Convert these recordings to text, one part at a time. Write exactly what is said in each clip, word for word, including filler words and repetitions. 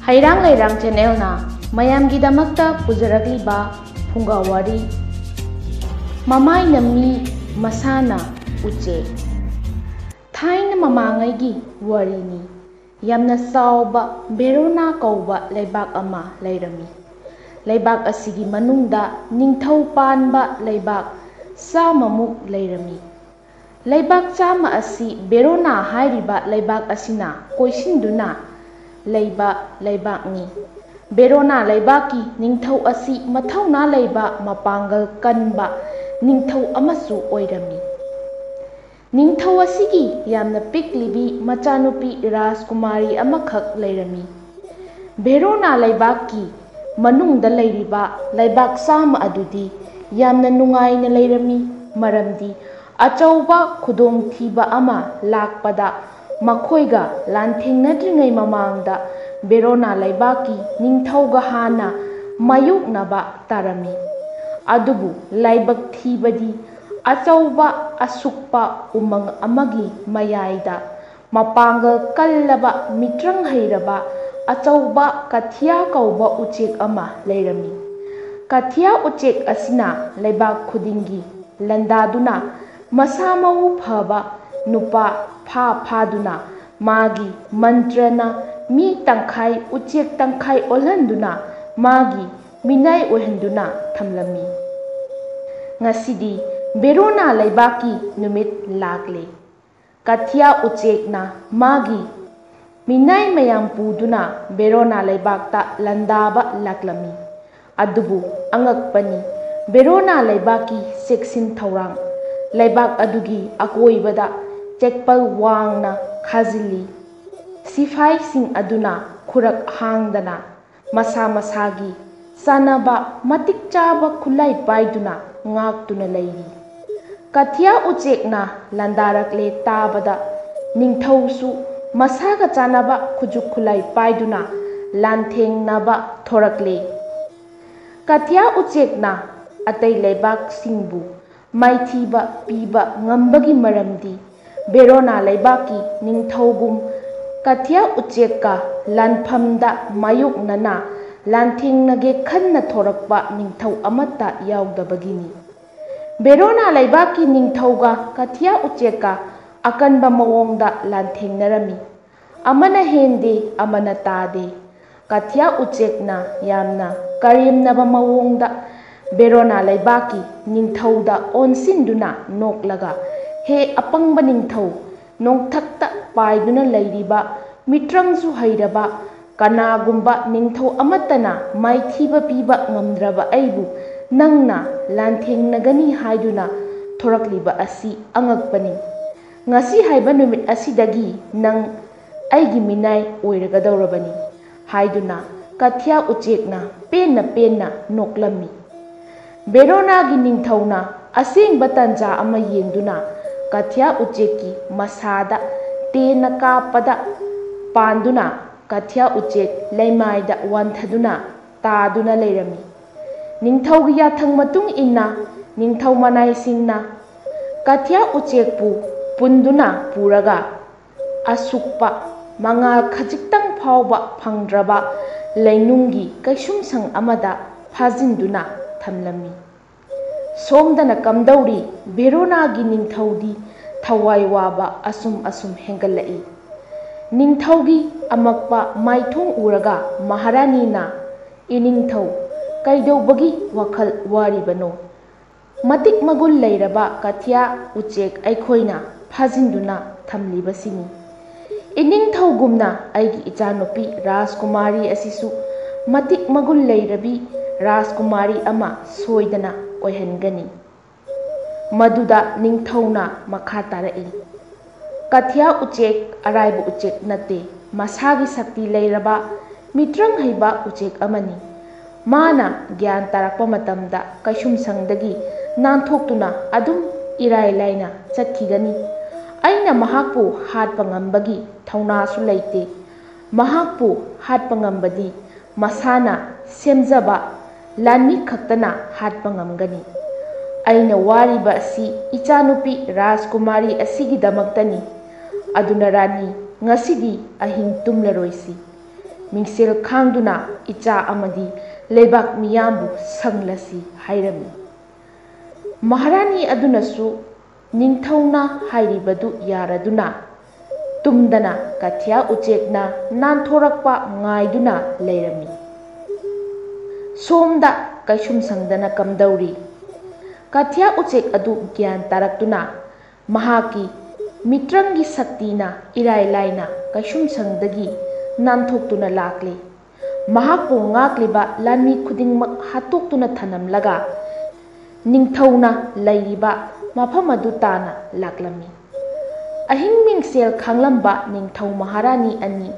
ꯍꯩꯔꯥꯡ ꯂꯩꯔꯥꯡ ꯆꯦꯅꯦꯜꯅ ꯃꯌꯥꯝꯒꯤꯗꯃꯛꯇ ꯄꯨꯖꯔꯛꯂꯤꯕ ꯐꯨꯡꯒꯥ ꯋꯥꯔꯤ, ꯃꯃꯥꯏꯅ ꯃꯤ, ꯃꯁꯥꯅ ꯎꯆꯦꯛ꯫ ꯊꯥꯏꯅ ꯃꯃꯥꯡꯉꯩꯒꯤ ꯋꯥꯔꯤꯅꯤ꯫ ꯌꯥꯝꯅ ꯆꯥꯎꯕ ꯚꯦꯔꯣꯅꯥ ꯀꯧꯕ ꯂꯩꯕꯥꯛ ꯑꯃ ꯂꯩꯔꯝꯃꯤ꯫ ꯂꯩꯕꯥꯛ ꯑꯁꯤꯒꯤ ꯃꯅꯨꯡꯗ ꯅꯤꯡꯊꯧ ꯄꯥꯟꯕ ꯂꯩꯕꯥꯛ ꯆꯥꯝꯃꯃꯨꯛ ꯂꯩꯔꯝꯃꯤ꯫ ꯂꯩꯕꯥꯛ ꯆꯥꯝꯃ ꯑꯁꯤ ꯚꯦꯔꯣꯅꯥ ꯍꯥꯏꯔꯤꯕ ꯂꯩꯕꯥꯛ ꯑꯁꯤꯅ ꯀꯣꯏꯁꯤꯟꯗꯨꯅ ꯂꯩꯕ ꯂꯩꯕꯥꯛꯅꯤ꯫ ꯚꯦꯔꯣꯅꯥ ꯂꯩꯕꯥꯛꯀꯤ ꯅꯤꯡꯊꯧ ꯑꯁꯤ ꯃꯊꯧꯅꯥ ꯂꯩꯕ, ꯃꯄꯥꯡꯒꯜ ꯀꯟꯕ ꯅꯤꯡꯊꯧ ꯑꯃꯁꯨ ꯑꯣꯏꯔꯝꯃꯤ꯫ ꯅꯤꯡꯊꯧ ꯑꯁꯤꯒꯤ ꯌꯥꯝꯅ ꯄꯤꯛꯂꯤꯕꯤ ꯃꯆꯥꯅꯨꯄꯤ ꯔꯥꯖꯀꯨꯃꯥꯔꯤ ꯑꯃꯈꯛ ꯂꯩꯔꯝꯃꯤ꯫ ꯚꯦꯔꯣꯅꯥ ꯂꯩꯕꯥꯛꯀꯤ ꯃꯅꯨꯡꯗ ꯂꯩꯔꯤꯕ ꯂꯩꯕꯥꯛ ꯆꯥꯝꯃ ꯑꯗꯨꯗꯤ ꯌꯥꯝꯅ ꯅꯨꯡꯉꯥꯏꯅ ꯂꯩꯔꯝꯃꯤ, ꯃꯔꯝꯗꯤ ꯑꯆꯧꯕ ꯈꯨꯗꯣꯡꯊꯤꯕ ꯑꯃ ꯂꯥꯛꯄꯗ ꯃꯈꯣꯏꯒ ꯂꯥꯟꯊꯦꯡꯅꯗ꯭ꯔꯤꯉꯩ ꯃꯃꯥꯡꯗ ꯚꯦꯔꯣꯅꯥ ꯂꯩꯕꯥꯛꯀꯤ ꯅꯤꯡꯊꯧꯒ ꯍꯥꯟꯅ ꯃꯥꯌꯣꯛꯅꯕ ꯇꯥꯔꯝꯃꯤ꯫ ꯑꯗꯨꯕꯨ ꯂꯥꯏꯕꯛ ꯊꯤꯕꯗꯤ ꯑꯆꯧꯕ ꯑꯁꯨꯛꯄ ꯎꯃꯪ ꯑꯃꯒꯤ ꯃꯌꯥꯏꯗ ꯃꯄꯥꯡꯒꯜ ꯀꯜꯂꯕ, ꯃꯤꯇ꯭ꯔꯪ ꯍꯩꯔꯕ ꯑꯆꯧꯕ ꯀꯊꯤꯌꯥ ꯀꯧꯕ ꯎꯆꯦꯛ ꯑꯃ ꯂꯩꯔꯝꯃꯤ꯫ ꯀꯊꯤꯌꯥ ꯎꯆꯦꯛ ꯑꯁꯤꯅ ꯂꯩꯕꯥꯛ ꯈꯨꯗꯤꯡꯒꯤ ꯂꯥꯟꯗꯥꯗꯨꯅ ꯃꯁꯥ ꯃꯎ ꯐꯕ ꯅꯨꯄꯥ ꯐꯥ ꯐꯥꯗꯨꯅ ꯃꯥꯒꯤ ꯃꯟꯇ꯭ꯔꯅ ꯃꯤ ꯇꯪꯈꯥꯏ ꯎꯆꯦꯛ ꯇꯪꯈꯥꯏ ꯑꯣꯜꯍꯟꯗꯨꯅ ꯃꯥꯒꯤ ꯃꯤꯅꯥꯏ ꯑꯣꯏꯍꯟꯗꯨꯅ ꯊꯝꯂꯝꯃꯤ꯫ ꯉꯁꯤꯗꯤ ꯚꯦꯔꯣꯅꯥ ꯂꯩꯕꯥꯛꯀꯤ ꯅꯨꯃꯤꯠ ꯂꯥꯛꯂꯦ꯫ ꯀꯊꯤꯌꯥ ꯎꯆꯦꯛꯅ ꯃꯥꯒꯤ ꯃꯤꯅꯥꯏ ꯃꯌꯥꯝ ꯄꯨꯗꯨꯅ ꯚꯦꯔꯣꯅꯥ ꯂꯩꯕꯥꯛꯇ ꯂꯥꯟꯗꯥꯕ ꯂꯥꯛꯂꯝꯃꯤ꯫ ꯑꯗꯨꯕꯨ ꯑꯉꯛꯄꯅꯤ, ꯚꯦꯔꯣꯅꯥ ꯂꯩꯕꯥꯛꯀꯤ ꯆꯦꯛꯁꯤꯟ ꯊꯧꯔꯥꯡ, ꯂꯩꯕꯥꯛ ꯑꯗꯨꯒꯤ ꯑꯀꯣꯏꯕꯗ ꯆꯦꯛꯄꯜ ꯋꯥꯡꯅ ꯈꯥꯖꯤꯜꯂꯤ꯫ ꯁꯤꯐꯥꯏꯁꯤꯡ ꯑꯗꯨꯅ ꯈꯨꯔꯛ ꯍꯥꯡꯗꯅ ꯃꯁꯥ ꯃꯁꯥꯒꯤ ꯆꯥꯅꯕ ꯃꯇꯤꯛ ꯆꯥꯕ ꯈꯨꯠꯂꯥꯏ ꯄꯥꯏꯗꯨꯅ ꯉꯥꯛꯇꯨꯅ ꯂꯩꯔꯤ꯫ ꯀꯊꯤꯌꯥ ꯎꯆꯦꯛꯅ ꯂꯥꯟꯗꯥꯔꯛꯂꯦ ꯇꯥꯕꯗ ꯅꯤꯡꯊꯧꯁꯨ ꯃꯁꯥꯒ ꯆꯥꯅꯕ ꯈꯨꯠꯁꯨ ꯈꯨꯠꯂꯥꯏ ꯄꯥꯏꯗꯨꯅ ꯂꯥꯟꯊꯦꯡꯅꯕ ꯊꯣꯔꯛꯂꯦ꯫ ꯀꯊꯤꯌꯥ ꯎꯆꯦꯛꯅ ꯑꯇꯩ ꯂꯩꯕꯥꯛꯁꯤꯡꯕꯨ ꯃꯥꯏꯊꯤꯕ ꯄꯤꯕ ꯉꯝꯕꯒꯤ ꯃꯔꯝꯗꯤ ꯚꯦꯔꯣꯅꯥ ꯂꯩꯕꯥꯛꯀꯤ ꯅꯤꯡꯊꯧꯒꯨꯝ ꯀꯊꯤꯌꯥ ꯎꯆꯦꯛꯀ ꯂꯥꯟꯐꯝꯗ ꯃꯥꯌꯣꯛꯅꯅ ꯂꯥꯟꯊꯦꯡꯅꯒꯦ ꯈꯟꯅ ꯊꯣꯔꯛꯄ ꯅꯤꯡꯊꯧ ꯑꯃꯠꯇ ꯌꯥꯎꯗꯕꯒꯤꯅꯤ꯫ ꯕꯦꯔꯣꯅꯥ ꯂꯩꯕꯥꯛꯀꯤ ꯅꯤꯡꯊꯧꯒ ꯀꯊꯤꯌꯥ ꯎꯆꯦꯛꯀ ꯑꯀꯟꯕ ꯃꯑꯣꯡꯗ ꯂꯥꯟꯊꯦꯡꯅꯔꯝꯃꯤ꯫ ꯑꯃꯅ ꯍꯦꯟꯗꯦ, ꯑꯃꯅ ꯇꯥꯗꯦ꯫ ꯀꯊꯤꯌꯥ ꯎꯆꯦꯛꯅ ꯌꯥꯝꯅ ꯀꯔꯦꯝꯅꯕ ꯃꯑꯣꯡꯗ ꯕꯦꯔꯣꯅꯥ ꯂꯩꯕꯥꯛꯀꯤ ꯅꯤꯡꯊꯧꯗ ꯑꯣꯟꯁꯤꯟꯗꯨꯅ ꯅꯣꯛꯂꯒ, "ꯍꯦ ꯑꯄꯪꯕ ꯅꯤꯡꯊꯧ, ꯅꯣꯡꯊꯛꯇ ꯄꯥꯏꯗꯨꯅ ꯂꯩꯔꯤꯕ, ꯃꯤꯇ꯭ꯔꯪꯁꯨ ꯍꯩꯔꯕ, ꯀꯅꯥꯒꯨꯝꯕ ꯅꯤꯡꯊꯧ ꯑꯃꯠꯇꯅ ꯃꯥꯏꯊꯤꯕ ꯄꯤꯕ ꯉꯝꯗ꯭ꯔꯕ ꯑꯩꯕꯨ ꯅꯪꯅ ꯂꯥꯟꯊꯦꯡꯅꯒꯅꯤ ꯍꯥꯏꯗꯨꯅ ꯊꯣꯔꯛꯂꯤꯕ ꯑꯁꯤ ꯑꯉꯛꯄꯅꯤ꯫ ꯉꯁꯤ ꯍꯥꯏꯕ ꯅꯨꯃꯤꯠ ꯑꯁꯤꯗꯒꯤ ꯅꯪ ꯑꯩꯒꯤ ꯃꯤꯅꯥꯏ ꯑꯣꯏꯔꯒꯗꯧꯔꯕꯅꯤ" ꯍꯥꯏꯗꯨꯅ ꯀꯊꯤꯌꯥ ꯎꯆꯦꯛꯅ ꯄꯦꯟꯅ ꯄꯦꯟꯅ ꯅꯣꯛꯂꯝꯃꯤ꯫ ꯕꯦꯔꯣꯅꯥꯒꯤ ꯅꯤꯡꯊꯧꯅ ꯑꯁꯦꯡꯕ ꯇꯥꯟꯖꯥ ꯑꯃ ꯌꯦꯡꯗꯨꯅ ꯀꯊꯤꯌꯥ ꯎꯆꯦꯛꯀꯤ ꯃꯁꯥꯗ ꯇꯦꯟꯅ ꯀꯥꯞꯄꯗ ꯄꯥꯟꯗꯨꯅ ꯀꯊꯤꯌꯥ ꯎꯆꯦꯛ ꯂꯩꯃꯥꯏꯗ ꯋꯥꯟꯊꯗꯨꯅ ꯇꯥꯗꯨꯅ ꯂꯩꯔꯝꯃꯤ꯫ ꯅꯤꯡꯊꯧꯒꯤ ꯌꯥꯊꯪ ꯃꯇꯨꯡ ꯏꯟꯅ ꯅꯤꯡꯊꯧ ꯃꯅꯥꯏꯁꯤꯡꯅ ꯀꯊꯤꯌꯥ ꯎꯆꯦꯛꯄꯨ ꯄꯨꯟꯗꯨꯅ ꯄꯨꯔꯒ ꯑꯁꯨꯛꯄ ꯃꯉꯥꯜ ꯈꯖꯤꯛꯇꯪ ꯐꯥꯎꯕ ꯐꯪꯗ꯭ꯔꯕ ꯂꯩꯅꯨꯡꯒꯤ ꯀꯩꯁꯨꯝꯁꯪ ꯑꯃꯗ ꯐꯥꯖꯤꯟꯗꯨꯅ ꯊꯝꯂꯝꯃꯤ꯫ ꯁꯣꯝꯗꯅ ꯀꯝꯗꯧꯔꯤ, ꯚꯦꯔꯣꯅꯥꯒꯤ ꯅꯤꯡꯊꯧꯗꯤ ꯊꯋꯥꯏ ꯋꯥꯕ ꯑꯁꯨꯝ ꯑꯁꯨꯝ ꯍꯦꯟꯒꯠꯂꯛꯏ꯫ ꯅꯤꯡꯊꯧꯒꯤ ꯑꯃꯛꯄ ꯃꯥꯏꯊꯣꯡ ꯎꯔꯒ ꯃꯍꯥꯔꯥꯅꯤꯅ, "ꯏꯅꯤꯡꯊꯧ, ꯀꯩꯗꯧꯕꯒꯤ ꯋꯥꯈꯜ ꯋꯥꯔꯤꯕꯅꯣ? ꯃꯇꯤꯛ ꯃꯒꯨꯟ ꯂꯩꯔꯕ ꯀꯊꯤꯌꯥ ꯎꯆꯦꯛ ꯑꯩꯈꯣꯏꯅ ꯐꯥꯖꯤꯟꯗꯨꯅ ꯊꯝꯂꯤꯕꯁꯤꯅꯤ꯫ ꯏꯅꯤꯡꯊꯧꯒꯨꯝꯅ ꯑꯩꯒꯤ ꯏꯆꯥꯅꯨꯄꯤ ꯔꯥꯖꯀꯨꯃꯥꯔꯤ ꯑꯁꯤꯁꯨ ꯃꯇꯤꯛ ꯃꯒꯨꯟ ꯂꯩꯔꯕꯤ ꯔꯥꯖꯀꯨꯃꯥꯔꯤ ꯑꯃ ꯁꯣꯏꯗꯅ ꯑꯣꯏꯍꯟꯒꯅꯤ"꯫ ꯃꯗꯨꯗ ꯅꯤꯡꯊꯧꯅ ꯃꯈꯥ ꯇꯥꯔꯛꯏ, "ꯀꯊꯤꯌꯥ ꯎꯆꯦꯛ ꯑꯔꯥꯏꯕ ꯎꯆꯦꯛ ꯅꯠꯇꯦ, ꯃꯁꯥꯒꯤ ꯁꯛꯇꯤ ꯂꯩꯔꯕ ꯃꯤꯇ꯭ꯔꯪ ꯍꯩꯕ ꯎꯆꯦꯛ ꯑꯃꯅꯤ꯫ ꯃꯥꯅ ꯒ꯭ꯌꯥꯟ ꯇꯥꯔꯛꯄ ꯃꯇꯝꯗ ꯀꯩꯁꯨꯝꯁꯪꯗꯒꯤ ꯅꯥꯟꯊꯣꯛꯇꯨꯅ ꯑꯗꯨꯝ ꯏꯔꯥꯏ ꯂꯥꯏꯅ ꯆꯠꯈꯤꯒꯅꯤ꯫ ꯑꯩꯅ ꯃꯍꯥꯛꯄꯨ ꯍꯥꯠꯄ ꯉꯝꯕꯒꯤ ꯊꯧꯅꯥꯁꯨ ꯂꯩꯇꯦ꯫ ꯃꯍꯥꯛꯄꯨ ꯍꯥꯠꯄ ꯉꯝꯕꯗꯤ ꯃꯁꯥꯅ ꯁꯦꯝꯖꯕ ꯂꯥꯟꯃꯤ ꯈꯛꯇꯅ ꯍꯥꯠꯄ ꯉꯝꯒꯅꯤ꯫ ꯑꯩꯅ ꯋꯥꯔꯤꯕ ꯑꯁꯤ ꯏꯆꯥꯅꯨꯄꯤ ꯔꯥꯖꯀꯨꯃꯥꯔꯤ ꯑꯁꯤꯒꯤꯗꯃꯛꯇꯅꯤ꯫ ꯑꯗꯨꯅ ꯔꯥꯅꯤ, "ꯉꯁꯤꯗꯤ ꯑꯍꯤꯡ ꯇꯨꯝꯂꯔꯣꯏꯁꯤ꯫ ꯃꯤꯡꯁꯦꯜ ꯈꯥꯡꯗꯨꯅ ꯏꯆꯥ ꯑꯃꯗꯤ ꯂꯩꯕꯥꯛ ꯃꯤꯌꯥꯝꯕꯨ ꯁꯪꯂꯁꯤ" ꯍꯥꯏꯔꯝꯃꯤ꯫ ꯃꯍꯥꯔꯥꯅꯤ ꯑꯗꯨꯅꯁꯨ ꯅꯤꯡꯊꯧꯅ ꯍꯥꯏꯔꯤꯕꯗꯨ ꯌꯥꯔꯗꯨꯅ ꯇꯨꯝꯗꯅ ꯀꯊꯤꯌꯥ ꯎꯆꯦꯛꯅ ꯅꯥꯟꯊꯣꯔꯛꯄ ꯉꯥꯏꯗꯨꯅ ꯂꯩꯔꯝꯃꯤ꯫ ꯁꯣꯝꯗ ꯀꯩꯁꯨꯝꯁꯪꯗꯅ ꯀꯝꯗꯧꯔꯤ? ꯀꯊꯤꯌꯥ ꯎꯆꯦꯛ ꯑꯗꯨ ꯒ꯭ꯌꯥꯟ ꯇꯥꯔꯛꯇꯨꯅ ꯃꯍꯥꯛꯀꯤ ꯃꯤꯇ꯭ꯔꯪꯒꯤ ꯁꯛꯇꯤꯅ ꯏꯔꯥꯏ ꯂꯥꯏꯅ ꯀꯩꯁꯨꯝꯁꯪꯗꯒꯤ ꯅꯥꯟꯊꯣꯛꯇꯨꯅ ꯂꯥꯛꯂꯦ꯫ ꯃꯍꯥꯛꯄꯨ ꯉꯥꯛꯂꯤꯕ ꯂꯥꯟꯃꯤ ꯈꯨꯗꯤꯡꯃꯛ ꯍꯥꯠꯇꯣꯛꯇꯨꯅ ꯊꯅꯝꯂꯒ ꯅꯤꯡꯊꯧꯅ ꯂꯩꯔꯤꯕ ꯃꯐꯝ ꯑꯗꯨ ꯇꯥꯅ ꯂꯥꯛꯂꯝꯃꯤ꯫ ꯑꯍꯤꯡ ꯃꯤꯡꯁꯦꯜ ꯈꯥꯡꯂꯝꯕ ꯅꯤꯡꯊꯧ ꯃꯍꯥꯔꯥꯅꯤ ꯑꯅꯤ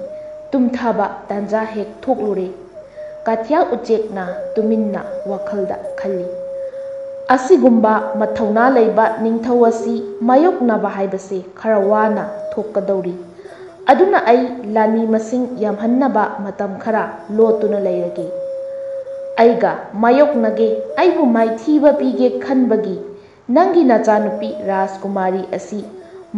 ꯇꯨꯝꯊꯕ ꯇꯥꯟꯖꯥ ꯍꯦꯛ ꯊꯣꯛꯂꯨꯔꯦ꯫ ꯀꯥꯊꯤꯌꯥ ꯎꯆꯦꯛꯅ ꯇꯨꯃꯤꯟꯅ ꯋꯥꯈꯜꯗ ꯈꯜꯂꯤ, "ꯑꯁꯤꯒꯨꯝꯕ ꯃꯊꯧꯅꯥ ꯂꯩꯕ ꯅꯤꯡꯊꯧ ꯑꯁꯤ ꯃꯥꯌꯣꯛꯅꯕ ꯍꯥꯏꯕꯁꯦ ꯈꯔ ꯋꯥꯅ ꯊꯣꯛꯀꯗꯧꯔꯤ꯫ ꯑꯗꯨꯅ ꯑꯩ ꯂꯥꯟꯃꯤ ꯃꯁꯤꯡ ꯌꯥꯝꯍꯟꯅꯕ ꯃꯇꯝ ꯈꯔ ꯂꯣꯠꯇꯨꯅ ꯂꯩꯔꯒꯦ꯫ ꯑꯩꯒ ꯃꯥꯌꯣꯛꯅꯒꯦ, ꯑꯩꯕꯨ ꯃꯥꯏꯊꯤꯕ ꯄꯤꯒꯦ ꯈꯟꯕꯒꯤ ꯅꯪꯒꯤ ꯅꯆꯥꯅꯨꯄꯤ ꯔꯥꯖꯀꯨꯃꯥꯔꯤ ꯑꯁꯤ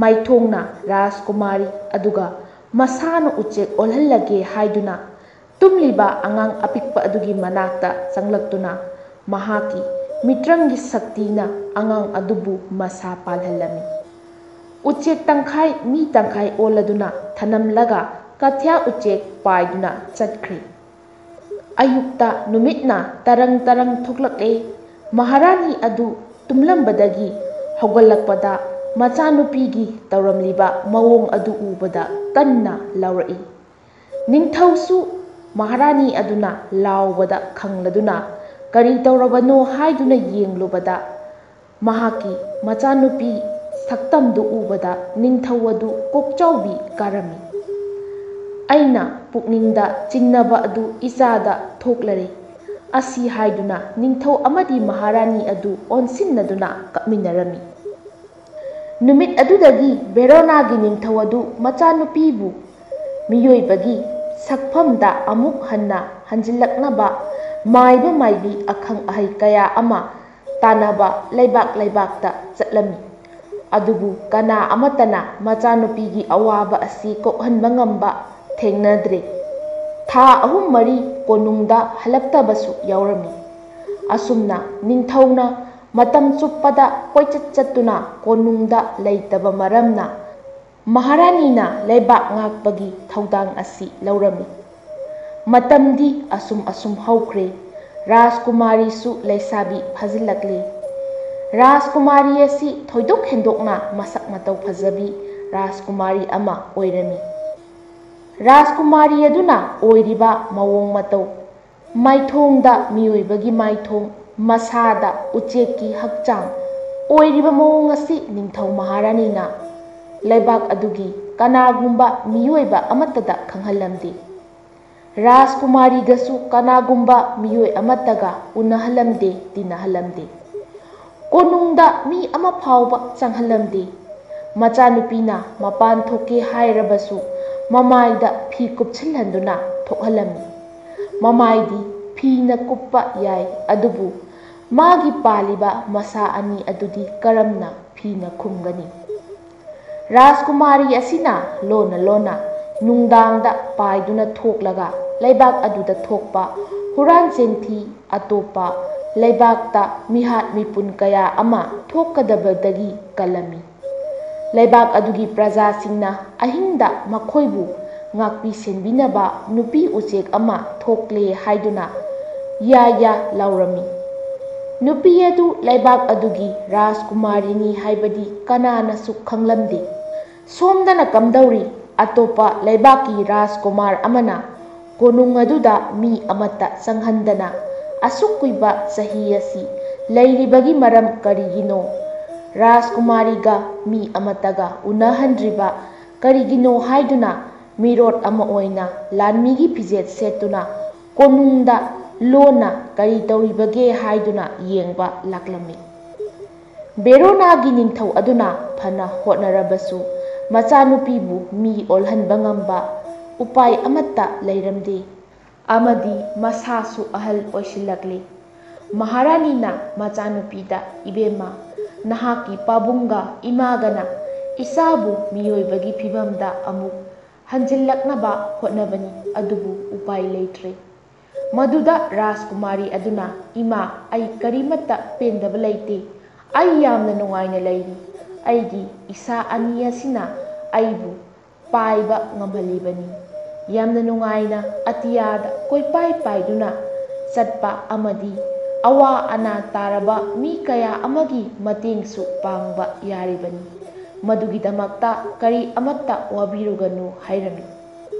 ꯃꯥꯏꯊꯣꯡꯅ ꯔꯥꯖꯀꯨꯃꯥꯔꯤ ꯑꯗꯨꯒ ꯃꯁꯥꯅ ꯎꯆꯦꯛ ꯑꯣꯜꯍꯜꯂꯒꯦ ꯍꯥꯏꯗꯨꯅ ꯇꯨꯝꯂꯤꯕ ꯑꯉꯥꯡ ꯑꯄꯤꯛꯄ ꯑꯗꯨꯒꯤ ꯃꯅꯥꯛꯇ ꯆꯪꯂꯛꯇꯨꯅ ꯃꯍꯥꯛꯀꯤ ꯃꯤꯇ꯭ꯔꯪꯒꯤ ꯁꯛꯇꯤꯅ ꯑꯉꯥꯡ ꯑꯗꯨꯕꯨ ꯃꯁꯥ ꯄꯥꯜꯍꯜꯂꯝꯃꯤ꯫ ꯎꯆꯦꯛ ꯇꯪꯈꯥꯏ ꯃꯤ ꯇꯪꯈꯥꯏ ꯑꯣꯜꯂꯗꯨꯅ ꯊꯅꯝꯂꯒ ꯀꯊꯤꯌꯥ ꯎꯆꯦꯛ ꯄꯥꯏꯗꯨꯅ ꯆꯠꯈ꯭ꯔꯦ꯫ ꯑꯌꯨꯛꯇ ꯅꯨꯃꯤꯠꯅ ꯇꯔꯪ ꯇꯔꯪ ꯊꯣꯛꯂꯛꯂꯦ꯫ ꯃꯍꯥꯔꯥꯅꯤ ꯑꯗꯨ ꯇꯨꯝꯂꯝꯕꯗꯒꯤ ꯍꯧꯒꯠꯂꯛꯄꯗ ꯃꯆꯥꯅꯨꯄꯤꯒꯤ ꯇꯧꯔꯝꯂꯤꯕ ꯃꯑꯣꯡ ꯑꯗꯨ ꯎꯕꯗ ꯀꯟꯅ ꯂꯥꯎꯔꯛꯏ꯫ ꯅꯤꯡꯊꯧꯁꯨ ꯃꯍꯥꯔꯥꯅꯤ ꯑꯗꯨꯅ ꯂꯥꯎꯕꯗ ꯈꯪꯂꯗꯨꯅ ꯀꯔꯤ ꯇꯧꯔꯕꯅꯣ ꯍꯥꯏꯗꯨꯅ ꯌꯦꯡꯂꯨꯕꯗ ꯃꯍꯥꯛꯀꯤ ꯃꯆꯥꯅꯨꯄꯤ ꯁꯛꯇꯝꯗꯨ ꯎꯕꯗ ꯅꯤꯡꯊꯧ ꯑꯗꯨ ꯀꯣꯛꯆꯥꯎꯕꯤ ꯀꯥꯔꯝꯃꯤ꯫ "ꯑꯩꯅ ꯄꯨꯛꯅꯤꯡꯗ ꯆꯤꯡꯅꯕ ꯑꯗꯨ ꯏꯆꯥꯗ ꯊꯣꯛꯂꯔꯦ" ꯑꯁꯤ ꯍꯥꯏꯗꯨꯅ ꯅꯤꯡꯊꯧ ꯑꯃꯗꯤ ꯃꯍꯥꯔꯥꯅꯤ ꯑꯗꯨ ꯑꯣꯟꯁꯤꯟꯅꯗꯨꯅ ꯀꯞꯃꯤꯟꯅꯔꯝꯃꯤ꯫ ꯅꯨꯃꯤꯠ ꯑꯗꯨꯗꯒꯤ ꯚꯦꯔꯣꯅꯥꯒꯤ ꯅꯤꯡꯊꯧ ꯑꯗꯨ ꯃꯆꯥꯅꯨꯄꯤꯕꯨ ꯃꯤꯑꯣꯏꯕꯒꯤ ꯁꯛꯐꯝꯗ ꯑꯃꯨꯛ ꯍꯟꯅ ꯍꯟꯖꯤꯜꯂꯛꯅꯕ ꯃꯥꯏꯕ ꯃꯥꯏꯕꯤ ꯑꯈꯪ ꯑꯍꯩ ꯀꯌꯥ ꯑꯃ ꯇꯥꯟꯅꯕ ꯂꯩꯕꯥꯛ ꯂꯩꯕꯥꯛꯇ ꯆꯠꯂꯝꯃꯤ꯫ ꯑꯗꯨꯕꯨ ꯀꯅꯥ ꯑꯃꯠꯇꯅ ꯃꯆꯥꯅꯨꯄꯤꯒꯤ ꯑꯋꯥꯕ ꯑꯁꯤ ꯀꯣꯛꯍꯟꯕ ꯉꯝꯕ ꯊꯦꯡꯅꯗ꯭ꯔꯦ꯫ ꯊꯥ ꯑꯍꯨꯝ ꯃꯔꯤ ꯀꯣꯅꯨꯡꯗ ꯍꯜꯂꯛꯇꯕꯁꯨ ꯌꯥꯎꯔꯝꯃꯤ꯫ ꯑꯁꯨꯝꯅ ꯅꯤꯡꯊꯧꯅ ꯃꯇꯝ ꯆꯨꯞꯄꯗ ꯀꯣꯏꯆꯠ ꯆꯠꯇꯨꯅ ꯀꯣꯅꯨꯡꯗ ꯂꯩꯇꯕ ꯃꯔꯝꯅ ꯃꯍꯥꯔꯥꯅꯤꯅ ꯂꯩꯕꯥꯛ ꯉꯥꯛꯄꯒꯤ ꯊꯧꯗꯥꯡ ꯑꯁꯤ ꯂꯧꯔꯝꯃꯤ꯫ ꯃꯇꯝꯗꯤ ꯑꯁꯨꯝ ꯑꯁꯨꯝ ꯍꯧꯈ꯭ꯔꯦ꯫ ꯔꯥꯖꯀꯨꯃꯥꯔꯤꯁꯨ ꯂꯩꯁꯥꯕꯤ ꯐꯥꯖꯤꯜꯂꯛꯂꯦ꯫ ꯔꯥꯖꯀꯨꯃꯥꯔꯤ ꯑꯁꯤ ꯊꯣꯏꯗꯣꯛ ꯍꯦꯟꯗꯣꯛꯅ ꯃꯁꯛ ꯃꯇꯧ ꯐꯖꯕꯤ ꯔꯥꯖꯀꯨꯃꯥꯔꯤ ꯑꯃ ꯑꯣꯏꯔꯝꯃꯤ꯫ ꯔꯥꯖꯀꯨꯃꯥꯔꯤ ꯑꯗꯨꯅ ꯑꯣꯏꯔꯤꯕ ꯃꯑꯣꯡ ꯃꯇꯧ, ꯃꯥꯏꯊꯣꯡꯗ ꯃꯤꯑꯣꯏꯕꯒꯤ ꯃꯥꯏꯊꯣꯡ, ꯃꯁꯥꯗ ꯎꯆꯦꯛꯀꯤ ꯍꯛꯆꯥꯡ ꯑꯣꯏꯔꯤꯕ ꯃꯑꯣꯡ ꯑꯁꯤ ꯅꯤꯡꯊꯧ ꯃꯍꯥꯔꯥꯅꯤꯅ ꯂꯩꯕꯥꯛ ꯑꯗꯨꯒꯤ ꯀꯅꯥꯒꯨꯝꯕ ꯃꯤꯑꯣꯏꯕ ꯑꯃꯠꯇꯗ ꯈꯪꯍꯜꯂꯝꯗꯦ꯫ ꯔꯥꯖꯀꯨꯃꯥꯔꯤꯒꯁꯨ ꯀꯅꯥꯒꯨꯝꯕ ꯃꯤꯑꯣꯏ ꯑꯃꯠꯇꯒ ꯎꯅꯍꯜꯂꯝꯗꯦ, ꯇꯤꯟꯅꯍꯜꯂꯝꯗꯦ꯫ ꯀꯣꯅꯨꯡꯗ ꯃꯤ ꯑꯃ ꯐꯥꯎꯕ ꯆꯪꯍꯜꯂꯝꯗꯦ꯫ ꯃꯆꯥꯅꯨꯄꯤꯅ ꯃꯄꯥꯟ ꯊꯣꯛꯀꯦ ꯍꯥꯏꯔꯕꯁꯨ ꯃꯃꯥꯏꯗ ꯐꯤ ꯀꯨꯞꯁꯤꯜꯍꯟꯗꯨꯅ ꯊꯣꯛꯍꯜꯂꯝꯃꯤ꯫ ꯃꯃꯥꯏꯗꯤ ꯐꯤꯅ ꯀꯨꯞꯄ ꯌꯥꯏ, ꯑꯗꯨꯕꯨ ꯃꯥꯒꯤ ꯄꯥꯜꯂꯤꯕ ꯃꯁꯥ ꯑꯅꯤ ꯑꯗꯨꯗꯤ ꯀꯔꯝꯅ ꯐꯤꯅ ꯈꯨꯝꯒꯅꯤ? ꯔꯥꯖꯀꯨꯃꯥꯔꯤ ꯑꯁꯤꯅ ꯂꯣꯟꯅ ꯂꯣꯟꯅ ꯅꯨꯡꯗꯥꯡꯗ ꯄꯥꯏꯗꯨꯅ ꯊꯣꯛꯂꯒ ꯂꯩꯕꯥꯛ ꯑꯗꯨꯗ ꯊꯣꯛꯄ ꯍꯨꯔꯥꯟ ꯆꯤꯟꯊꯤ, ꯑꯇꯣꯞꯄ ꯂꯩꯕꯥꯛꯇ ꯃꯤꯍꯥꯠ ꯃꯤꯄꯨꯟ ꯀꯌꯥ ꯑꯃ ꯊꯣꯛꯀꯗꯕꯗꯒꯤ ꯀꯜꯂꯝꯃꯤ꯫ ꯂꯩꯕꯥꯛ ꯑꯗꯨꯒꯤ ꯄ꯭ꯔꯖꯥꯁꯤꯡꯅ ꯑꯍꯤꯡꯗ ꯃꯈꯣꯏꯕꯨ ꯉꯥꯛꯄꯤ ꯁꯦꯟꯕꯤꯅꯕ ꯅꯨꯄꯤ ꯎꯆꯦꯛ ꯑꯃ ꯊꯣꯛꯂꯦ ꯍꯥꯏꯗꯨꯅ ꯌꯥ ꯌꯥ ꯂꯥꯎꯔꯝꯃꯤ꯫ ꯅꯨꯄꯤ ꯑꯗꯨ ꯂꯩꯕꯥꯛ ꯑꯗꯨꯒꯤ ꯔꯥꯖꯀꯨꯃꯥꯔꯤꯅꯤ ꯍꯥꯏꯕꯗꯤ ꯀꯅꯥꯅꯁꯨ ꯈꯪꯂꯝꯗꯦ꯫ ꯁꯣꯝꯗꯅ ꯀꯝꯗꯧꯔꯤ? ꯑꯇꯣꯞꯄ ꯂꯩꯕꯥꯛꯀꯤ ꯔꯥꯖꯀꯨꯃꯥꯔ ꯑꯃꯅ ꯀꯣꯅꯨꯡ ꯑꯗꯨꯗ ꯃꯤ ꯑꯃꯠꯇ ꯆꯪꯍꯟꯗꯅ ꯑꯁꯨꯛ ꯀꯨꯏꯕ ꯆꯍꯤ ꯑꯁꯤ ꯂꯩꯔꯤꯕꯒꯤ ꯃꯔꯝ ꯀꯔꯤꯒꯤꯅꯣ? ꯔꯥꯖꯀꯨꯃꯥꯔꯤꯒ ꯃꯤ ꯑꯃꯠꯇꯒ ꯎꯅꯍꯟꯗ꯭ꯔꯤꯕ ꯀꯔꯤꯒꯤꯅꯣ ꯍꯥꯏꯗꯨꯅ ꯃꯤꯔꯣꯠ ꯑꯃ ꯑꯣꯏꯅ ꯂꯥꯟꯃꯤꯒꯤ ꯐꯤꯖꯦꯠ ꯁꯦꯠꯇꯨꯅ ꯀꯣꯅꯨꯡꯗ ꯂꯣꯟꯅ ꯀꯔꯤ ꯇꯧꯔꯤꯕꯒꯦ ꯍꯥꯏꯗꯨꯅ ꯌꯦꯡꯕ ꯂꯥꯛꯂꯝꯃꯤ꯫ ꯕꯦꯔꯣꯅꯥꯒꯤ ꯅꯤꯡꯊꯧ ꯑꯗꯨꯅ ꯐꯅ ꯍꯣꯠꯅꯔꯕꯁꯨ ꯃꯆꯥꯅꯨꯄꯤꯕꯨ ꯃꯤ ꯑꯣꯜꯍꯟꯕ ꯉꯝꯕ ꯎꯄꯥꯏ ꯑꯃꯠꯇ ꯂꯩꯔꯝꯗꯦ꯫ ꯑꯃꯗꯤ ꯃꯁꯥꯁꯨ ꯑꯍꯜ ꯑꯣꯏꯁꯤꯜꯂꯛꯂꯤ꯫ ꯃꯍꯥꯔꯥꯅꯤꯅ ꯃꯆꯥꯅꯨꯄꯤꯗ, "ꯏꯕꯦꯝꯃ, ꯅꯍꯥꯛꯀꯤ ꯄꯥꯕꯨꯡꯒ ꯏꯃꯥꯒꯅ ꯏꯆꯥꯕꯨ ꯃꯤꯑꯣꯏꯕꯒꯤ ꯐꯤꯕꯝꯗ ꯑꯃꯨꯛ ꯍꯟꯖꯤꯜꯂꯛꯅꯕ ꯍꯣꯠꯅꯕꯅꯤ, ꯑꯗꯨꯕꯨ ꯎꯄꯥꯏ ꯂꯩꯇ꯭ꯔꯦ꯫ ꯃꯗꯨꯗ ꯔꯥꯖꯀꯨꯃꯥꯔꯤ ꯑꯗꯨꯅ, "ꯏꯃꯥ, ꯑꯩ ꯀꯔꯤꯃꯠꯇ ꯄꯦꯟꯗꯕ ꯂꯩꯇꯦ꯫ ꯑꯩ ꯌꯥꯝꯅ ꯅꯨꯡꯉꯥꯏꯅ ꯂꯩꯔꯤ꯫ ꯑꯩꯒꯤ ꯏꯆꯥ ꯑꯅꯤ ꯑꯁꯤꯅ ꯑꯩꯕꯨ ꯄꯥꯏꯕ ꯉꯝꯍꯜꯂꯤꯕꯅꯤ꯫ ꯌꯥꯝꯅ ꯅꯨꯡꯉꯥꯏꯅ ꯑꯇꯤꯌꯥꯗ ꯀꯣꯏꯄꯥꯏ ꯄꯥꯏꯗꯨꯅ ꯆꯠꯄ ꯑꯃꯗꯤ ꯑꯋꯥ ꯑꯅꯥ ꯇꯥꯔꯕ ꯃꯤ ꯀꯌꯥ ꯑꯃꯒꯤ ꯃꯇꯦꯡꯁꯨ ꯄꯥꯡꯕ ꯌꯥꯔꯤꯕꯅꯤ꯫ ꯃꯗꯨꯒꯤꯗꯃꯛꯇ ꯀꯔꯤ ꯑꯃꯠꯇ ꯋꯥꯕꯤꯔꯨꯒꯅꯨ" ꯍꯥꯏꯔꯝꯃꯤ꯫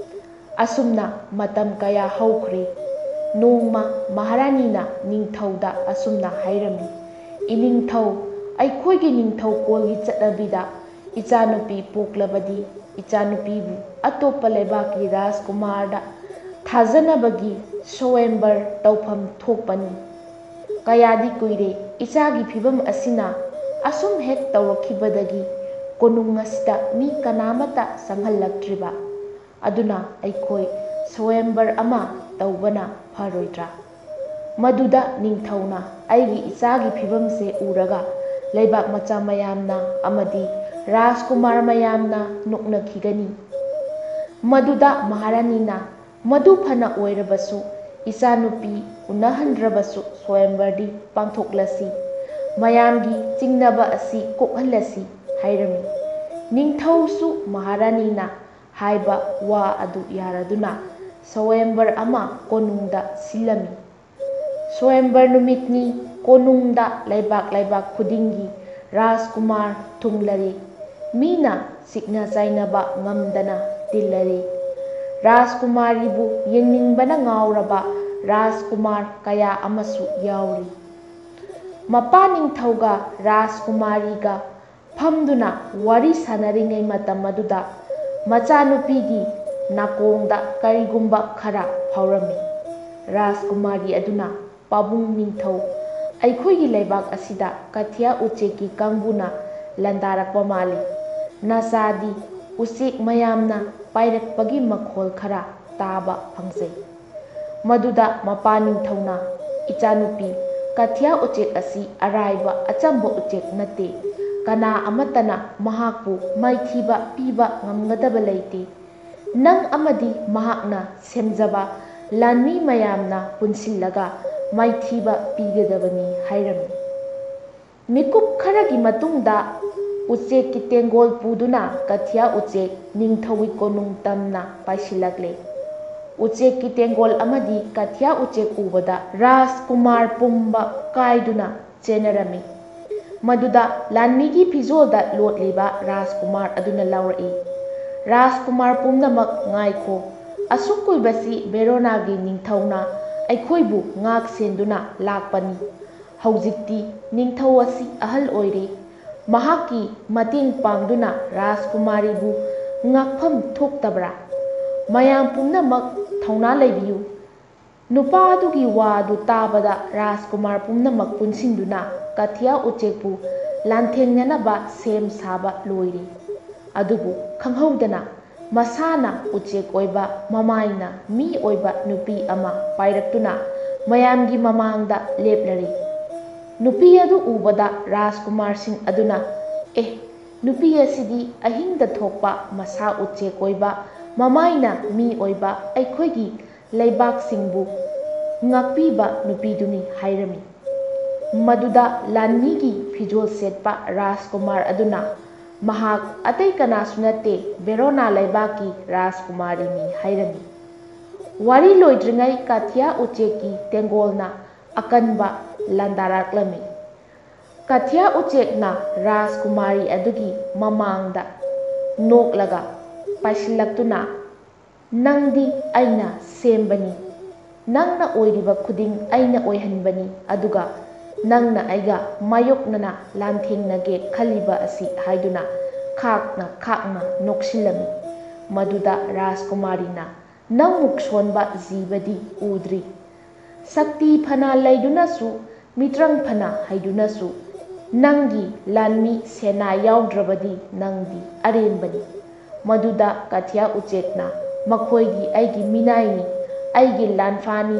ꯑꯁꯨꯝꯅ ꯃꯇꯝ ꯀꯌꯥ ꯍꯧꯈ꯭ꯔꯦ꯫ ꯅꯣꯡꯃ ꯃꯍꯥꯔꯥꯅꯤꯅ ꯅꯤꯡꯊꯧꯗ ꯑꯁꯨꯝꯅ ꯍꯥꯏꯔꯝꯃꯤ, "ꯏꯅꯤꯡꯊꯧ, ꯑꯩꯈꯣꯏꯒꯤ ꯅꯤꯡꯊꯧꯀꯣꯜꯒꯤ ꯆꯠꯅꯕꯤꯗ ꯏꯆꯥꯅꯨꯄꯤ ꯄꯣꯛꯂꯕꯗꯤ ꯏꯆꯥꯅꯨꯄꯤꯕꯨ ꯑꯇꯣꯞꯄ ꯂꯩꯕꯥꯛꯀꯤ ꯔꯥꯖꯀꯨꯃꯥꯔꯗ ꯊꯥꯖꯅꯕꯒꯤ ꯁ꯭ꯋꯌꯝꯕꯔ ꯇꯧꯐꯝ ꯊꯣꯛꯄꯅꯤ꯫ ꯀꯌꯥꯗꯤ ꯀꯨꯏꯔꯦ ꯏꯆꯥꯒꯤ ꯐꯤꯕꯝ ꯑꯁꯤꯅ ꯑꯁꯨꯝ ꯍꯦꯛ ꯇꯧꯔꯛꯈꯤꯕꯗꯒꯤ ꯀꯣꯅꯨꯡ ꯑꯁꯤꯗ ꯃꯤ ꯀꯅꯥꯃꯠꯇ ꯆꯪꯍꯜꯂꯛꯇ꯭ꯔꯤꯕ꯫ ꯑꯗꯨꯅ ꯑꯩꯈꯣꯏ ꯁ꯭ꯋꯌꯝꯕꯔ ꯑꯃ ꯇꯧꯕꯅ ꯐꯔꯣꯏꯗ꯭ꯔꯥ? ꯃꯗꯨꯗ ꯅꯤꯡꯊꯧꯅ ꯑꯩꯒꯤ ꯏꯆꯥꯒꯤ ꯐꯤꯕꯝꯁꯦ ꯎꯔꯒ ꯂꯩꯕꯥꯛ ꯃꯆꯥ ꯃꯌꯥꯝꯅ ꯑꯃꯗꯤ ꯔꯥꯖꯀꯨꯃꯥꯔ ꯃꯌꯥꯝꯅ ꯅꯣꯛꯅꯈꯤꯒꯅꯤ꯫ ꯃꯗꯨꯗ ꯃꯍꯥꯔꯥꯅꯤꯅ, ꯃꯗꯨ ꯐꯅ ꯑꯣꯏꯔꯕꯁꯨ, ꯏꯆꯥꯅꯨꯄꯤ ꯎꯅꯍꯟꯗ꯭ꯔꯕꯁꯨ ꯁ꯭ꯋꯌꯝꯕꯔꯗꯤ ꯄꯥꯡꯊꯣꯛꯂꯁꯤ, ꯃꯌꯥꯝꯒꯤ ꯆꯤꯡꯅꯕ ꯑꯁꯤ ꯀꯣꯛꯍꯜꯂꯁꯤ" ꯍꯥꯏꯔꯝꯃꯤ꯫ ꯅꯤꯡꯊꯧꯁꯨ ꯃꯍꯥꯔꯥꯅꯤꯅ ꯍꯥꯏꯕ ꯋꯥ ꯑꯗꯨ ꯌꯥꯔꯗꯨꯅ ꯁ꯭ꯋꯌꯝꯕꯔ ꯑꯃ ꯀꯣꯅꯨꯡꯗ ꯁꯤꯜꯂꯝꯃꯤ꯫ ꯁ꯭ꯋꯌꯝꯕꯔ ꯅꯨꯃꯤꯠꯅꯤ꯫ ꯀꯣꯅꯨꯡꯗ ꯂꯩꯕꯥꯛ ꯂꯩꯕꯥꯛ ꯈꯨꯗꯤꯡꯒꯤ ꯔꯥꯖꯀꯨꯃꯥꯔ ꯊꯨꯡꯂꯔꯦ꯫ ꯃꯤꯅ ꯁꯤꯛꯅ ꯆꯥꯏꯅꯕ ꯉꯝꯗꯅ ꯇꯤꯜꯂꯔꯦ꯫ ꯔꯥꯖꯀꯨꯃꯥꯔꯤꯕꯨ ꯌꯦꯡꯅꯤꯡꯕꯅ ꯉꯥꯎꯔꯕ ꯔꯥꯖꯀꯨꯃꯥꯔ ꯀꯌꯥ ꯑꯃꯁꯨ ꯌꯥꯎꯔꯤ꯫ ꯃꯄꯥ ꯅꯤꯡꯊꯧꯒ ꯔꯥꯖꯀꯨꯃꯥꯔꯤꯒ ꯐꯝꯗꯨꯅ ꯋꯥꯔꯤ ꯁꯥꯅꯔꯤꯉꯩ ꯃꯇꯝ ꯑꯗꯨꯗ ꯃꯆꯥꯅꯨꯄꯤꯒꯤ ꯅꯥꯀꯣꯡꯗ ꯀꯔꯤꯒꯨꯝꯕ ꯈꯔ ꯐꯥꯎꯔꯝꯃꯤ꯫ ꯔꯥꯖꯀꯨꯃꯥꯔꯤ ꯑꯗꯨꯅ, "ꯄꯥꯕꯨꯡ ꯅꯤꯡꯊꯧ, ꯑꯩꯈꯣꯏꯒꯤ ꯂꯩꯕꯥꯛ ꯑꯁꯤꯗ ꯀꯊꯤꯌꯥ ꯎꯆꯦꯛꯀꯤ ꯀꯥꯡꯕꯨꯅ ꯂꯥꯟꯗꯥꯔꯛꯄ ꯃꯥꯜꯂꯤ꯫ ꯅꯆꯥꯗꯤ ꯎꯆꯦꯛ ꯃꯌꯥꯝꯅ ꯄꯥꯏꯔꯛꯄꯒꯤ ꯃꯈꯣꯜ ꯈꯔ ꯇꯥꯕ ꯐꯪꯖꯩ"꯫ ꯃꯗꯨꯗ ꯃꯄꯥ ꯅꯤꯡꯊꯧꯅ, "ꯏꯆꯥꯅꯨꯄꯤ, ꯀꯊꯤꯌꯥ ꯎꯆꯦꯛ ꯑꯁꯤ ꯑꯔꯥꯏꯕ ꯑꯆꯝꯕ ꯎꯆꯦꯛ ꯅꯠꯇꯦ꯫ ꯀꯅꯥ ꯑꯃꯠꯇꯅ ꯃꯍꯥꯛꯄꯨ ꯃꯥꯏꯊꯤꯕ ꯄꯤꯕ ꯉꯝꯒꯗꯕ ꯂꯩꯇꯦ꯫ ꯅꯪ ꯑꯃꯗꯤ ꯃꯍꯥꯛꯅ ꯁꯦꯝꯖꯕ ꯂꯥꯟꯃꯤ ꯃꯌꯥꯝꯅ ꯄꯨꯟꯁꯤꯜꯂꯒ ꯃꯥꯏꯊꯤꯕ ꯄꯤꯒꯗꯕꯅꯤ ꯍꯥꯏꯔꯝꯃꯤ꯫ ꯃꯤꯀꯨꯞ ꯈꯔꯒꯤ ꯃꯇꯨꯡꯗ ꯎꯆꯦꯛꯀꯤ ꯇꯦꯡꯒꯣꯜ ꯄꯨꯗꯨꯅ ꯀꯊꯤꯌꯥ ꯎꯆꯦꯛ ꯅꯤꯡꯊꯧꯒꯤ ꯀꯣꯅꯨꯡ ꯇꯝꯅ ꯄꯥꯏꯁꯤꯜꯂꯛꯂꯦ꯫ ꯎꯆꯦꯛꯀꯤ ꯇꯦꯡꯒꯣꯜ ꯑꯃꯗꯤ ꯀꯊꯤꯌꯥ ꯎꯆꯦꯛ ꯎꯕꯗ ꯔꯥꯖꯀꯨꯃꯥꯔ ꯄꯨꯝꯕ ꯀꯥꯏꯗꯨꯅ ꯆꯦꯟꯅꯔꯝꯃꯤ꯫ ꯃꯗꯨꯗ ꯂꯥꯟꯃꯤꯒꯤ ꯐꯤꯖꯣꯜꯗ ꯂꯣꯠꯂꯤꯕ ꯔꯥꯖꯀꯨꯃꯥꯔ ꯑꯗꯨꯅ ꯂꯥꯎꯔꯛꯏ, "ꯔꯥꯖꯀꯨꯃꯥꯔ ꯄꯨꯝꯅꯃꯛ ꯉꯥꯏꯈꯣ, ꯑꯁꯨꯛ ꯀꯨꯏꯕꯁꯤ ꯕꯦꯔꯣꯅꯥꯒꯤ ꯅꯤꯡꯊꯧꯅ ꯑꯩꯈꯣꯏꯕꯨ ꯉꯥꯛ ꯁꯦꯟꯗꯨꯅ ꯂꯥꯛꯄꯅꯤ꯫ ꯍꯧꯖꯤꯛꯇꯤ ꯅꯤꯡꯊꯧ ꯑꯁꯤ ꯑꯍꯜ ꯑꯣꯏꯔꯦ꯫ ꯃꯍꯥꯛꯀꯤ ꯃꯇꯦꯡ ꯄꯥꯡꯗꯨꯅ ꯔꯥꯖꯀꯨꯃꯥꯔꯤꯕꯨ ꯉꯥꯛꯐꯝ ꯊꯣꯛꯇꯕ꯭ꯔꯥ? ꯃꯌꯥꯝ ꯄꯨꯝꯅꯃꯛ ꯊꯧꯅꯥ ꯂꯩꯕꯤꯌꯨ꯫" ꯅꯨꯄꯥ ꯑꯗꯨꯒꯤ ꯋꯥ ꯑꯗꯨ ꯇꯥꯕꯗ ꯔꯥꯖꯀꯨꯃꯥꯔ ꯄꯨꯝꯅꯃꯛ ꯄꯨꯟꯁꯤꯟꯗꯨꯅ ꯀꯊꯤꯌꯥ ꯎꯆꯦꯛꯄꯨ ꯂꯥꯟꯊꯦꯡꯅꯅꯕ ꯁꯦꯝ ꯁꯥꯕ ꯂꯣꯏꯔꯤ꯫ ꯑꯗꯨꯕꯨ ꯈꯪꯍꯧꯗꯅ ꯃꯁꯥꯅ ꯎꯆꯦꯛ ꯑꯣꯏꯕ ꯃꯃꯥꯏꯅ ꯃꯤ ꯑꯣꯏꯕ ꯅꯨꯄꯤ ꯑꯃ ꯄꯥꯏꯔꯛꯇꯨꯅ ꯃꯌꯥꯝꯒꯤ ꯃꯃꯥꯡꯗ ꯂꯦꯞꯂꯔꯤ꯫ ꯅꯨꯄꯤ ꯑꯗꯨ ꯎꯕꯗ ꯔꯥꯖꯀꯨꯃꯥꯔꯁꯤꯡ ꯑꯗꯨꯅ, "ꯑꯦ, ꯅꯨꯄꯤ ꯑꯁꯤꯗꯤ ꯑꯍꯤꯡꯗ ꯊꯣꯛꯄ ꯃꯁꯥ ꯎꯆꯦꯛ ꯑꯣꯏꯕ, ꯃꯃꯥꯏꯅ ꯃꯤ ꯑꯣꯏꯕ ꯑꯩꯈꯣꯏꯒꯤ ꯂꯩꯕꯥꯛꯁꯤꯡꯕꯨ ꯉꯥꯛꯄꯤꯕ ꯅꯨꯄꯤꯗꯨꯅꯤ" ꯍꯥꯏꯔꯝꯃꯤ꯫ ꯃꯗꯨꯗ ꯂꯥꯟꯃꯤꯒꯤ ꯐꯤꯖꯣꯜ ꯁꯦꯠꯄ ꯔꯥꯖꯀꯨꯃꯥꯔ ꯑꯗꯨꯅ, "ꯃꯍꯥꯛ ꯑꯇꯩ ꯀꯅꯥꯁꯨ ꯅꯠꯇꯦ, ꯕꯦꯔꯣꯅꯥ ꯂꯩꯕꯥꯛꯀꯤ ꯔꯥꯖꯀꯨꯃꯥꯔꯤꯅꯤ" ꯍꯥꯏꯔꯝꯃꯤ꯫ ꯋꯥꯔꯤ ꯂꯣꯏꯗ꯭ꯔꯤꯉꯩ ꯀꯥꯊꯤꯌꯥ ꯎꯆꯦꯛꯀꯤ ꯇꯦꯡꯒꯣꯜꯅ ꯑꯀꯟꯕ ꯂꯥꯟꯗꯥꯔꯛꯂꯝꯃꯤ꯫ ꯀꯥꯊꯤꯌꯥ ꯎꯆꯦꯛꯅ ꯔꯥꯖꯀꯨꯃꯥꯔꯤ ꯑꯗꯨꯒꯤ ꯃꯃꯥꯡꯗ ꯅꯣꯛꯂꯒ ꯄꯥꯏꯁꯤꯜꯂꯛꯇꯨꯅ, "ꯅꯪꯗꯤ ꯑꯩꯅ ꯁꯦꯝꯕꯅꯤ, ꯅꯪꯅ ꯑꯣꯏꯔꯤꯕ ꯈꯨꯗꯤꯡ ꯑꯩꯅ ꯑꯣꯏꯍꯟꯕꯅꯤ, ꯑꯗꯨꯒ ꯅꯪꯅ ꯑꯩꯒ ꯃꯥꯌꯣꯛꯅꯅ ꯂꯥꯟꯊꯦꯡꯅꯒꯦ ꯈꯜꯂꯤꯕ ꯑꯁꯤ" ꯍꯥꯏꯗꯨꯅ ꯈꯥꯛꯅ ꯈꯥꯛꯅ ꯅꯣꯛꯁꯤꯜꯂꯝꯃꯤ꯫ ꯃꯗꯨꯗ ꯔꯥꯖꯀꯨꯃꯥꯔꯤꯅ, "ꯅꯪꯃꯨꯛ ꯁꯣꯟꯕ ꯖꯤꯕꯗꯤ ꯎꯗ꯭ꯔꯤ꯫ ꯁꯛꯇꯤ ꯐꯅ ꯂꯩꯗꯨꯅꯁꯨ, ꯃꯤꯇ꯭ꯔꯪ ꯐꯅ ꯍꯩꯗꯨꯅꯁꯨ, ꯅꯪꯒꯤ ꯂꯥꯟꯃꯤ ꯁꯦꯅꯥ ꯌꯥꯎꯗ꯭ꯔꯕꯗꯤ ꯅꯪꯗꯤ ꯑꯔꯦꯝꯕꯅꯤ꯫" ꯃꯗꯨꯗ ꯀꯊꯤꯌꯥ ꯎꯆꯦꯛꯅ, "ꯃꯈꯣꯏꯗꯤ ꯑꯩꯒꯤ ꯃꯤꯅꯥꯏꯅꯤ, ꯑꯩꯒꯤ ꯂꯥꯟꯐꯥꯅꯤ꯫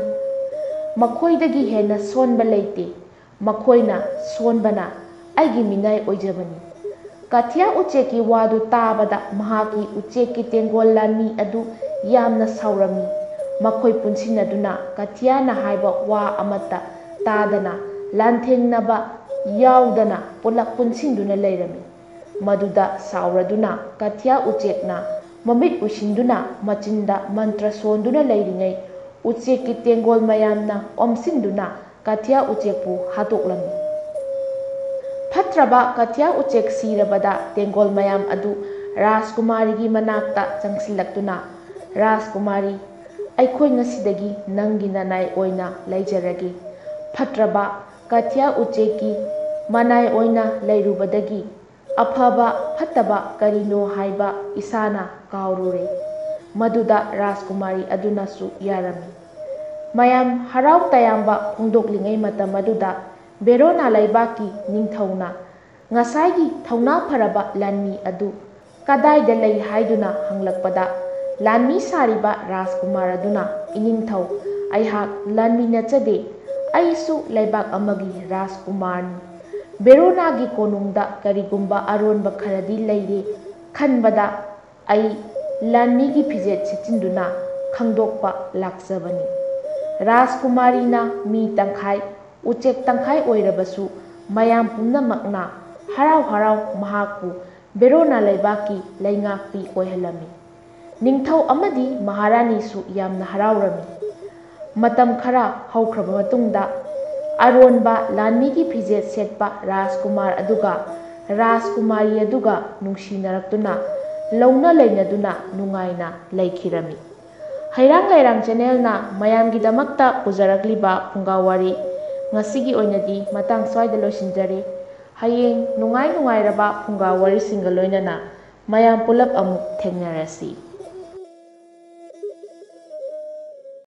ꯃꯈꯣꯏꯗꯒꯤ ꯍꯦꯟꯅ ꯁꯣꯟꯕ ꯂꯩꯇꯦ꯫ ꯃꯈꯣꯏꯅ ꯁꯣꯟꯕꯅ ꯑꯩꯒꯤ ꯃꯤꯅꯥꯏ ꯑꯣꯏꯖꯕꯅꯤ꯫ ꯀꯊꯤꯌꯥ ꯎꯆꯦꯛꯀꯤ ꯋꯥꯗꯨ ꯇꯥꯕꯗ ꯃꯍꯥꯛꯀꯤ ꯎꯆꯦꯛꯀꯤ ꯇꯦꯡꯒꯣꯜ ꯂꯥꯟꯃꯤ ꯑꯗꯨ ꯌꯥꯝꯅ ꯁꯥꯎꯔꯝꯃꯤ꯫ ꯃꯈꯣꯏ ꯄꯨꯟꯁꯤꯟꯅꯗꯨꯅ ꯀꯊꯤꯌꯥꯅ ꯍꯥꯏꯕ ꯋꯥ ꯑꯃꯠꯇ ꯇꯥꯗꯅ, ꯂꯥꯟꯊꯦꯡꯅꯕ ꯌꯥꯎꯗꯅ ꯄꯨꯂꯞ ꯄꯨꯟꯁꯤꯟꯗꯨꯅ ꯂꯩꯔꯝꯃꯤ꯫ ꯃꯗꯨꯗ ꯁꯥꯎꯔꯗꯨꯅ ꯀꯊꯤꯌꯥ ꯎꯆꯦꯛꯅ ꯃꯃꯤꯠ ꯎꯏꯁꯤꯟꯗꯨꯅ ꯃꯆꯤꯟꯗ ꯃꯟꯇ꯭ꯔ ꯁꯣꯟꯗꯨꯅ ꯂꯩꯔꯤꯉꯩ, ꯎꯆꯦꯛꯀꯤ ꯇꯦꯡꯒꯣꯜ ꯃꯌꯥꯝꯅ ꯑꯣꯝꯁꯤꯟꯗꯨꯅ ꯀꯊꯤꯌꯥ ꯎꯆꯦꯛꯄꯨ ꯍꯥꯠꯇꯣꯛꯂꯝꯃꯤ꯫ ꯐꯠꯇ꯭ꯔꯕ ꯀꯊꯤꯌꯥ ꯎꯆꯦꯛ ꯁꯤꯔꯕꯗ ꯇꯦꯡꯒꯣꯜ ꯃꯌꯥꯝ ꯑꯗꯨ ꯔꯥꯖꯀꯨꯃꯥꯔꯤꯒꯤ ꯃꯅꯥꯛꯇ ꯆꯪꯁꯤꯜꯂꯛꯇꯨꯅ, "ꯔꯥꯖꯀꯨꯃꯥꯔꯤ, ꯑꯩꯈꯣꯏ ꯉꯁꯤꯗꯒꯤ ꯅꯪꯒꯤ ꯅꯅꯥꯏ ꯑꯣꯏꯅ ꯂꯩꯖꯔꯒꯦ꯫ ꯐꯠꯇ꯭ꯔꯕ ꯀꯊꯤꯌꯥ ꯎꯆꯦꯛꯀꯤ ꯃꯅꯥꯏ ꯑꯣꯏꯅ ꯂꯩꯔꯨꯕꯗꯒꯤ ꯑꯐꯕ ꯐꯠꯇꯕ ꯀꯔꯤꯅꯣ ꯍꯥꯏꯕ ꯏꯁꯥꯅ ꯀꯥꯎꯔꯨꯔꯦ"꯫ ꯃꯗꯨꯗ ꯔꯥꯖꯀꯨꯃꯥꯔꯤ ꯑꯗꯨꯅꯁꯨ ꯌꯥꯔꯝꯃꯤ꯫ ꯃꯌꯥꯝ ꯍꯔꯥꯎ ꯇꯌꯥꯝꯕ ꯐꯣꯡꯗꯣꯛꯂꯤꯉꯩ ꯃꯇꯝ ꯑꯗꯨꯗ ꯕꯦꯔꯣꯅꯥ ꯂꯩꯕꯥꯛꯀꯤ ꯅꯤꯡꯊꯧꯅ ꯉꯁꯥꯏꯒꯤ ꯊꯧꯅꯥ ꯐꯔꯕ ꯂꯥꯟꯃꯤ ꯑꯗꯨ ꯀꯗꯥꯏꯗ ꯂꯩ ꯍꯥꯏꯗꯨꯅ ꯍꯪꯂꯛꯄꯗ, ꯂꯥꯟꯃꯤ ꯁꯥꯔꯤꯕ ꯔꯥꯖꯀꯨꯃꯥꯔ ꯑꯗꯨꯅ, "ꯏꯅꯤꯡꯊꯧ, ꯑꯩꯍꯥꯛ ꯂꯥꯟꯃꯤ ꯅꯠꯆꯗꯦ, ꯑꯩꯁꯨ ꯂꯩꯕꯥꯛ ꯑꯃꯒꯤ ꯔꯥꯖꯀꯨꯃꯥꯔꯅꯤ꯫ ꯕꯦꯔꯣꯅꯥꯒꯤ ꯀꯣꯅꯨꯡꯗ ꯀꯔꯤꯒꯨꯝꯕ ꯑꯔꯣꯟꯕ ꯈꯔꯗꯤ ꯂꯩꯔꯦ ꯈꯟꯕꯗ ꯑꯩ ꯂꯥꯟꯃꯤꯒꯤ ꯐꯤꯖꯦꯠ ꯁꯦꯠꯆꯤꯟꯗꯨꯅ ꯈꯪꯗꯣꯛꯄ ꯂꯥꯛꯆꯕꯅꯤ"꯫ ꯔꯥꯖꯀꯨꯃꯥꯔꯤꯅ ꯃꯤ ꯇꯪꯈꯥꯏ, ꯎꯆꯦꯛ ꯇꯪꯈꯥꯏ ꯑꯣꯏꯔꯕꯁꯨ, ꯃꯌꯥꯝ ꯄꯨꯝꯅꯃꯛꯅ ꯍꯔꯥꯎ ꯍꯔꯥꯎ ꯃꯍꯥꯛꯄꯨ ꯕꯦꯔꯣꯅꯥ ꯂꯩꯕꯥꯛꯀꯤ ꯂꯩꯉꯥꯛꯄꯤ ꯑꯣꯏꯍꯜꯂꯝꯃꯤ꯫ ꯅꯤꯡꯊꯧ ꯑꯃꯗꯤ ꯃꯍꯥꯔꯥꯅꯤꯁꯨ ꯌꯥꯝꯅ ꯍꯔꯥꯎꯔꯝꯃꯤ꯫ ꯃꯇꯝ ꯈꯔ ꯍꯧꯈ꯭ꯔꯕ ꯃꯇꯨꯡꯗ, ꯑꯔꯣꯟꯕ ꯂꯥꯟꯃꯤꯒꯤ ꯐꯤꯖꯦꯠ ꯁꯦꯠꯄ ꯔꯥꯖꯀꯨꯃꯥꯔ ꯑꯗꯨꯒ ꯔꯥꯖꯀꯨꯃꯥꯔꯤ ꯑꯗꯨꯒ ꯅꯨꯡꯁꯤꯅꯔꯛꯇꯨꯅ, ꯂꯧꯅ ꯂꯩꯅꯗꯨꯅ ꯅꯨꯡꯉꯥꯏꯅ ꯂꯩꯈꯤꯔꯝꯃꯤ꯫ ꯍꯩꯔꯥꯡ ꯂꯩꯔꯥꯡ ꯆꯦꯅꯦꯜꯅ ꯃꯌꯥꯝꯒꯤꯗꯃꯛꯇ ꯄꯨꯖꯔꯛꯂꯤꯕ ꯐꯨꯡꯒꯥ ꯋꯥꯔꯤ ꯉꯁꯤꯒꯤ ꯑꯣꯏꯅꯗꯤ ꯃꯇꯥꯡ ꯁ꯭ꯋꯥꯏꯗ ꯂꯣꯏꯁꯤꯟꯖꯔꯦ꯫ ꯍꯌꯦꯡ ꯅꯨꯡꯉꯥꯏ ꯅꯨꯡꯉꯥꯏꯔꯕ ꯐꯨꯡꯒꯥ ꯋꯥꯔꯤꯁꯤꯡꯒ ꯂꯣꯏꯅꯅ ꯃꯌꯥꯝ ꯄꯨꯂꯞ ꯑꯃꯨꯛ ꯊꯦꯡꯅꯔꯁꯤ꯫